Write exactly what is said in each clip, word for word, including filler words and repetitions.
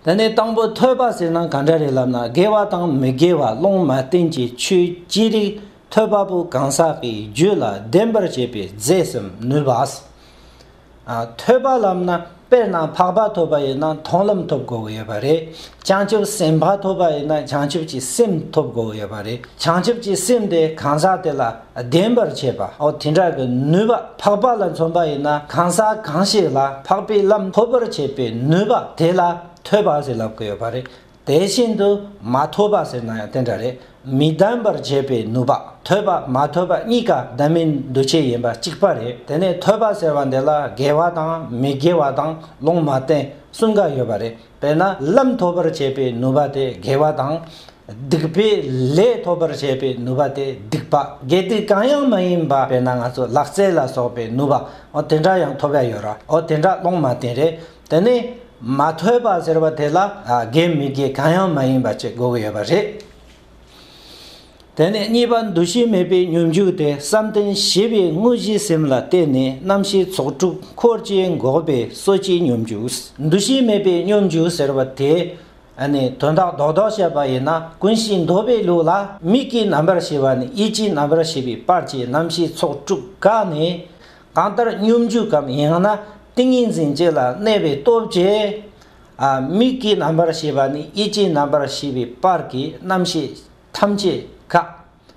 དེ་ནས་དང་པོ་ཐོས་པ་ཟེར་ན་ག་འདྲ་རེད་ལབ་ན། དགེ་བ་དང་མི་དགེ་བ་ལུང་མ་བསྟན་གྱི་ཆོས་ཅི་རིགས་ཐོས་པ་པོ་གང་ཟག་གི་རྒྱུད་ལ་ལྡན་པར་བྱེད་པའི་རྫས་སམ་ནུས་པ། ཨ། ཐོས་པ་ལབ་ན་དཔེར་ན་འཕགས་པ་ཐོབ་པ་ཡིན་ན་མཐོང་ལམ་ཐོབ་དགོས་ཀྱི་ཡོད་པ་རེད། བྱང་ཆུབ་སེམས་དཔའ་ཐོབ་པ་ཡིན་ན་བྱང་ཆུབ་ཀྱི་སེམས་ཐོབ་དགོས་ཀྱི་ཡོད་པ་རེད། བྱང་ཆུབ་ཀྱི་སེམས་དེ་གང་ཟག་དེ་ལ་ལྡན་པར་བྱེད་པ། འོ་དེ་འདྲ་གི་ནུས་པ། འཕགས་པ་ལ་མཚོན་པ་ཡིན་ན་གང་ཟག་གང་ཞིག་ལ་འཕགས་པའི་ལམ་ཐོབ་པར་བྱེད་པའི་ནུས་པ་དེ་ལ་ཐོས་པ་ཟེར་ལབ་ཀྱི་ཡོད་པ་རེད། དེ་བཞིན་དུ་མ་ཐོས་པ་ཟེར་ན་ཡང་དེ་འདྲ་རེད། མི་ལྡན་པར་བྱེད་པའི་ནུས་པ། ཐོས་པ་མ་ཐོས་པ་གཉིས་ཀ་ལྡན་མིན་འདུ་བྱེད་ཡིན་པ་གཅིག་པ་རེད། དེ་ནས་ཐོས་པ་ཟེར་བ་འདི་ལ་དགེ་བ་དང་མི་དགེ་བ་དང་ལུང་མ་བསྟན་གསུམ་ཀ་ཡོད་པ་རེད། དཔེར་ན་ལམ་ཐོབ་པར་བྱེད་པའི་ནུས་པ་དེ་དགེ་བ་དང་། སྡིག་པའི་ལས་ཐོབ་པར་བྱེད་པའི་ནུས་པ་དེ་སྡིག་པ། དགེ་སྡིག་གང་ཡང་མ་ཡིན་པ། དཔེར་ན་ང་ཚོ་ལག་རྩལ་ལ་སོགས་པའི་ནུས་པ། འོ་དེ་འདྲ་ཡང་ཐོབ་ཡ་ཡོད་ར། འོ་དེ་འདྲ་ལུང་མ་བསྟན་རེད། དེ་ནས་མ་ཐོས་པ་ཟེར་བ་དེ་ལ་ཨ་དགེ་མི་དགེ་གང་ཡང་མ་ཡིན་པ་ཅིག་དགོས་ཀྱི་ཡོད་པ་རེད། དེ་ནས་གཉིས་པ། འདུ་ཤེས་མེད་པའི་སྙོམས་འཇུག་དེ་བསམ་གཏན་བཞི་པའི་དངོས་གཞིའི་སེམས་ལ་བརྟེན་ནས་རྣམ་ཤེས་ཚོགས་དྲུག་འཁོར་གྱིས་འགོག་པའི་སོ་སྐྱེའི་སྙོམས་འཇུག། འདུ་ཤེས་མེད་པའི་སྙོམས་འཇུག་ཟེར་བ་དེ། ཨ་ནི་དོན་དག་རྡོག་རྡོག་བཤད་པ་ཡིན་ན། ཀུན་གཞི་མདོ་པའི་ལུགས་ལ་མིག་གི་རྣམ་པར་ཤེས་པ་ནས་ཡིད་ཀྱི་རྣམ་པར་ཤེས་པའི་བར་གྱི་རྣམ་ཤེས་ཚོགས་དྲུག་བཀག་ནས། གང་ལྟར་སྙོམས་འཇུག་གམ་ཡང་ན་ཏིང་ངེ་འཛིན་གཅིག་ལ་གནས་པའི་སྟོབས་ཀྱིས། ཨ། མིག་གི་རྣམ་པར་ཤེས་པ་ནས་ཡིད་ཀྱི་རྣམ་པར་ཤེས་པའི་བར་གྱི་རྣམ་ཤེས་ཐམས་ཅད་བཀག་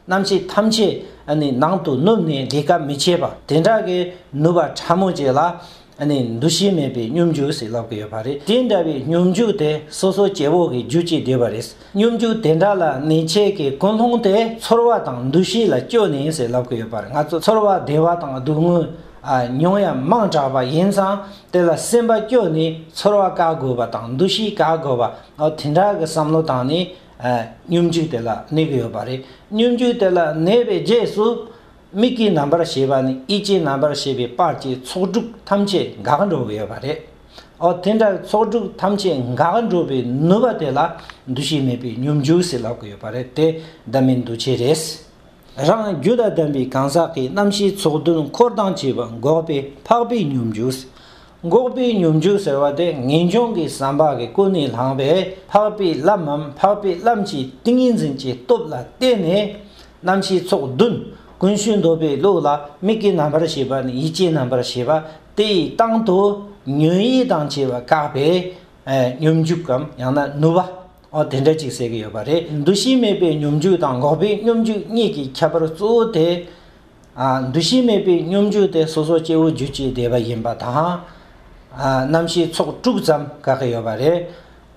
རྣམ་ཤེས་ཐམས་ཅད་ཨ་ནི་ནང་དུ་ནུབ་ནས་ལས་ཀ་མི་བྱེད་པ། དེ་འདྲ་གི་ནུས་པ་ཕྲ་མོ་ཅིག་ལ་ཨ་ནི་འདུ་ཤེས་མེད་པའི་སྙོམས་འཇུག་ཟེར་ལབ་ཀྱི་ཡོད་པ་རེད། དེ་འདྲ་བའི་སྙོམས་འཇུག་དེ་སོ་སོ་སྐྱེ་བོ་གི་རྒྱུད་ཀྱི་བསྡུས་པ་རེད། སྙོམས་འཇུག་དེ་འདྲ་ལ་གནས་བྱེད་ཀྱི་ཀུན་སློང་དེ་ཚོར་བ་དང་འདུ་ཤེས་ལ་སྐྱོ་ནས་ཟེར་ལབ་ཀྱི་ཡོད་པ་རེད། ང་ཚོ་ཚོར་བ་བདེ་བ་དང་སྡུག་བསྔལ་ཨ་མྱོང་ཡ་མང་དྲགས་པ་ཡིན་ཙང་། དེ་ལ་སེམས་པ་སྐྱོ་ནས་ཚོར་བ་བཀག་དགོས་པ་དང་འདུ་ཤེས་བཀག་དགོས་པ། འོ་དེ་འདྲ་གི་བསམ་བློ་བཏང་ནས་ཨ་སྙོམས་འཇུག་དེ་ལ་གནས་ཀྱི་ཡོད་པ་རེད། སྙོམས་འཇུག་དེ་ལ་གནས་པའི་རྗེས་སུ། མིག་གི་རྣམ་པར་ཤེས་པ་ནས་ཡིད་ཀྱི་རྣམ་པར་ཤེས་པའི་བར་གྱི་ཚོགས་དྲུག་ཐམས་ཅད་འགག་འགྲོ་གི་ཡོད་པ་རེད། འོ་དེ་འདྲ་ཚོགས་དྲུག་ཐམས་ཅད་འགག་འགྲོ་བའི་ནུས་པ་དེ་ལ་འདུ་ཤེས་མེད་པའི་སྙོམས་འཇུག་ཟེར་ལབ་ཀྱི་ཡོད་པ་རེད། དེ་ལྡན་མིན་འདུ་བྱེད་རེད། རང་རྒྱུད་ལ་ལྡན་པའི་གང་ཟག་གིས་རྣམ་ཤེས་ཚོགས་བདུན་འཁོར་དང་བཅས་པ་འགོག་པའི་འཕགས་པའི་སྙོམས་འཇུག། འགོག་པའི་སྙོམས་འཇུག་ཟེར་བ་དེ་ངེས་འབྱུང་གི་བསམ་པ་གི་ཀུན་ནས་བསླངས་པའི་འཕགས་པའི་ལམ་མམ་འཕགས་པའི་ལམ་གྱི་ཏིང་ངེ་འཛིན་གྱི་སྟོབས་ལ་བརྟེན་ནས། རྣམ་ཤེས་ཚོགས་བདུན། ཀུན་གཞི་མདོ་པའི་ལུགས་ལ་མིག་གི་རྣམ་པར་ཤེས་པ་ནས་ཡིད་ཀྱི་རྣམ་པར་ཤེས་པ། དེ་ཡི་སྟེང་དུ་ཉོན་ཡིད་དང་བཅས་པ་བཀག་པའི་ཨ་སྙོམས་འཇུག་གམ་ཡང་ན་ནུས་པ། འོ་དེ་འདྲ་ཅིག་ཟེར་གྱི་ཡོད་པ་རེད། འདུ་ཤེས་མེད་པའི་སྙོམས་འཇུག་དང་འགོག་པའི་སྙོམས་འཇུག་གཉིས་ཀྱི་ཁྱད་པར་གཙོ་བོ་དེ། ཨ་འདུ་ཤེས་མེད་པའི་སྙོམས་འཇུག་དེ་སོ་སོ་སྐྱེ་བོའི་རྒྱུད་ཀྱི་བསྡུས་པ་ཡིན་པ་དང་། ཨ་རྣམ་ཤེས་ཚོགས་དྲུག་ཙམ་བཀག་གི་ཡོད་པ་རེད།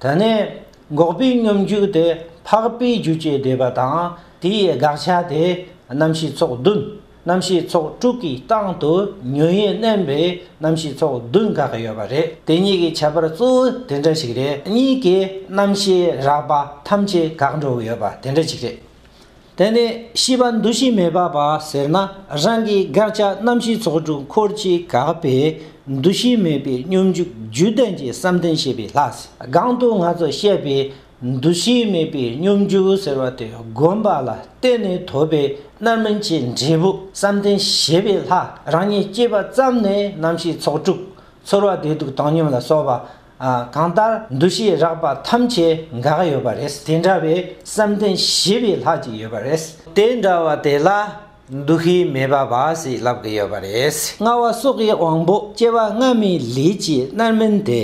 དེ་ནས་འགོག་པའི་སྙོམས་འཇུག་དེ་འཕགས་པའི་རྒྱུད་ཀྱི་བསྡུས་པ་དང་། དེའི་དགག་བྱ་དེ་རྣམ་ཤེས་ཚོགས་བདུན། རྣམ་ཤེས་ཚོགས་དྲུག་གི་སྟེང་དུ་ཉོན་ཡིད་བསྣན་པའི་རྣམ་ཤེས་ཚོགས་བདུན་བཀག་གི་ཡོད་པ་རེད། དེ་གཉིས་ཀྱི་ཁྱད་པར་གཙོ་བོ་དེ་འདྲ་ཞིག་རེད། གཉིས་ཀྱི་རྣམ་ཤེས་རགས་པ་ཐམས་ཅད་བཀག་འགྲོ་གི་ཡོད་པ་དེ་འདྲ་ཞིག་རེད། དེ་ནས་བཞི་པ། འདུ་ཤེས་མེད་པ་པ་ཟེར་ན། རང་གི་དགག་བྱ་རྣམ་ཤེས་ཚོགས་དྲུག་འཁོར་གྱིས་བཀག་པའི་འདུ་ཤེས་མེད་པའི་སྙོམས་འཇུག་རྒྱུད་ལྡན་གྱི་བསམ་གཏན་བྱེད་པའི་ལྷ། སྒང་དུ་ང་ཚོས་བཤད་པའི་འདུ་ཤེས་མེད་པའི་སྙོམས་འཇུག་ཟེར་བ་དེ་བསྒོམ་པ་ལ་བརྟེན་ནས་ཐོབ་པའི་རྣམ་སྨིན་གྱི་འབྲས་བུ། བསམ་གཏན་བྱེད་པའི་ལྷ་རང་ཉིད་སྐྱེས་པ་ཙམ་ནས་རྣམ་ཤེས་ཚོགས་དྲུག་ཚོར་བ་བདེ་སྡུག་བཏང་སྙོམས་ལ་སོགས་པ། ཨ་གང་ལྟར་འདུ་ཤེས་རགས་པ་ཐམས་ཅད་འགག་ཡོད་པ་རེད། དེ་འདྲ་བའི་བསམ་གཏན་བྱེད་པའི་ལྷ་ཅིག་ཡོད་པ་རེད། དེ་འདྲ་བ་དེ་ལ་འདུ་ཤེས་མེད་པ་པ་ཞེས་ལབ་ཀྱི་ཡོད་པ་རེད། ལྔ་བ། སྲོག་གི་དབང་པོ་སྐྱེ་བ་སྔ་མའི་ལས་ཀྱི་རྣམ་སྨིན་དེ།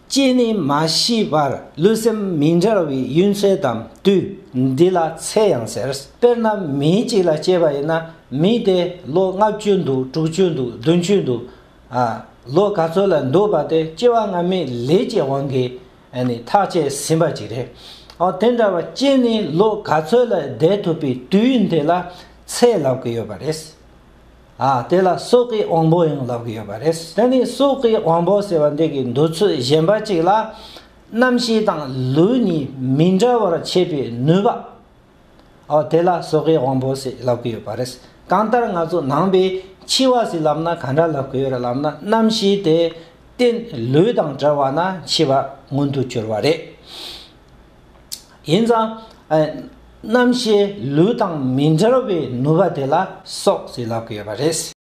སྐྱེས་ནས་མ་ཤི་བར་ལུས་སེམས་མི་འབྲལ་བའི་ཡུན་ཚད་དམ་དུས་འདི་ལ་ཚེ་ཡང་ཟེར། དཔེར་ན་མི་གཅིག་ལ་སྐྱེས་པ་ཡིན་ན། མི་དེ་ལོ་ལྔ་བཅུ་འདུག་དྲུག་ཅུ་འདུག་བདུན་ཅུ་འདུག་ཨ་ལོ་ག་ཚོད་ལ་འདུག་པ་དེ་སྐྱེ་བ་སྔ་མའི་ལས་ཀྱི་དབང་གིས་ཨ་ནི་ཐག་བཅད་ཟིན་པ་ཅིག་རེད། ཨོ་དེ་འདྲ་བ་སྐྱེས་ནས་ལོ་ག་ཚོད་ལ་བསྡད་ཐུབ་པའི་དུས་ཡུན་དེ་ལ་ཚེ་ལབ་ཀྱི་ཡོད་པ་རེད། ཨ་དེ་ལ་སྲོག་གི་དབང་པོ་ཡང་ལབ་ཀྱི་ཡོད་པ་རེད། དེ་ནས་སྲོག་གི་དབང་པོ་ཟེར་བ་འདི་གི་འདོད་ཚུལ་གཞན་པ་ཅིག་ལ། རྣམ་ཤེས་དང་ལུས་གཉིས་མི་འབྲལ་བར་བྱེད་པའི་ནུས་པ། ཨོ་དེ་ལ་སྲོག་གི་དབང་པོ་ཞེས་ལབ་ཀྱི་ཡོད་པ་རེད། གང་ལྟར་ང་ཚོ་ནང་པའི་འཆི་བ་ཞེས་ལབ་ན་ག་འདྲ་ལབ་ཀྱི་ཡོད་རེད་ལབ་ན། རྣམ་ཤེས་དེ་རྟེན་ལུས་དང་བྲལ་བ་ན་འཆི་བ་མངོན་དུ་གྱུར་པ་རེད། ཡིན་ཙང་། ཨ་རྣམ་ཤེས་ལུས་དང་མི་འབྲལ་བའི་ནུས་པ་དེ་ལ་སྲོག་ཞེས་ལབ་ཀྱི་ཡོད་པ་རེད།